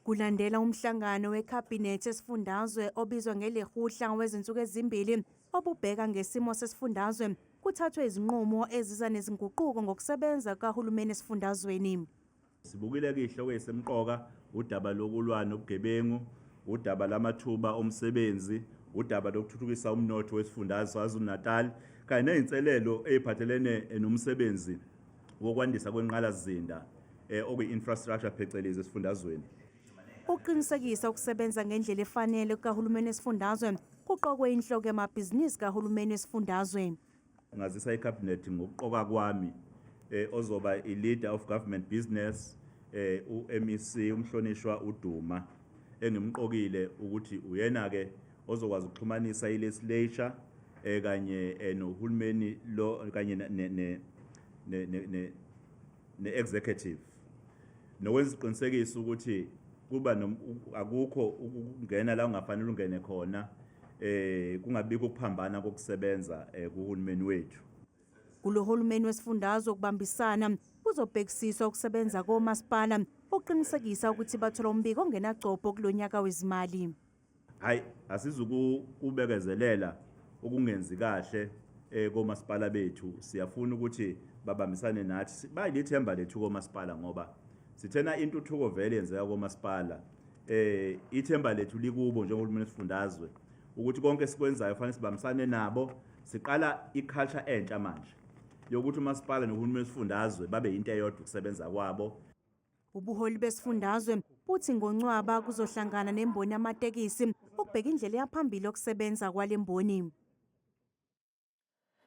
Kulandela umhlangano wekhabhinethi esifundazwe obizwa ngeLekgotla wezinsuku ezimbili obubheka ngesimo sesifundazwe, kuthathwe izinqumo eziza nezinguquko ngokusebenza kukahulumeni esifundazweni. Sibukile-ke iy'hloko ey'semqoka, udaba lokulwa nobugebengu, udaba lamathuba omsebenzi, udaba lokuthuthukisa umnotho wesifundazwe saKwaZulu-Natal, kanye ney'nselelo ey'phathelene nomsebenzi wokwandisa kwenqalasizinda okuyi-infrastructure phecelezi esifundazweni. Ukuqinisekisa ukusebenza ngendlela efanele kukahulumeni wesifundazwe, kuqokwe inhloko yamabhizinisi kahulumeni wesifundazwe. Ngazisa iCabinet ngokuqoka kwami ozoba i-leader of government business, u-MEC umhlonishwa uDuma, engimqokile ukuthi uyena-ke ozokwazi ukuxhumanisa i-legislature kanye nohulumeni lo kanye ne-executive, nokwenza isiqinisekiso ukuthi kuba akukho ukungena la ungafanele ungene khona, kungabikho ukuphambana kokusebenza kuhulumeni wethu. Kulo hulumeni wesifundazwe ukubambisana kuzobhekisiswa ukusebenza komasipala ukuqinisekisa ukuthi bathola umbiko ongenagcobho kulonyaka wezimali. Hayi, asizukubekezelela ukungenzi kahle komasipala bethu. Siyafuna ukuthi babambisane nathi, bayilithemba lethu komasipala, ngoba sithena intuthuko vele yenzeka komasipala. Ithemba lethu likubo njengohulumeni wesifundazwe ukuthi konke esikwenzayo kufanele sibambisane nabo. Siqala i-culture entsha manje yokuthi umasipala nohulumeni wesifundazwe babe yinto eyodwa ukusebenza kwabo. Ubuholi besifundazwe buthi ngoNcwaba kuzohlangana nemboni yamatekisi ukubheka indlela yaphambili yokusebenza kwale mboni.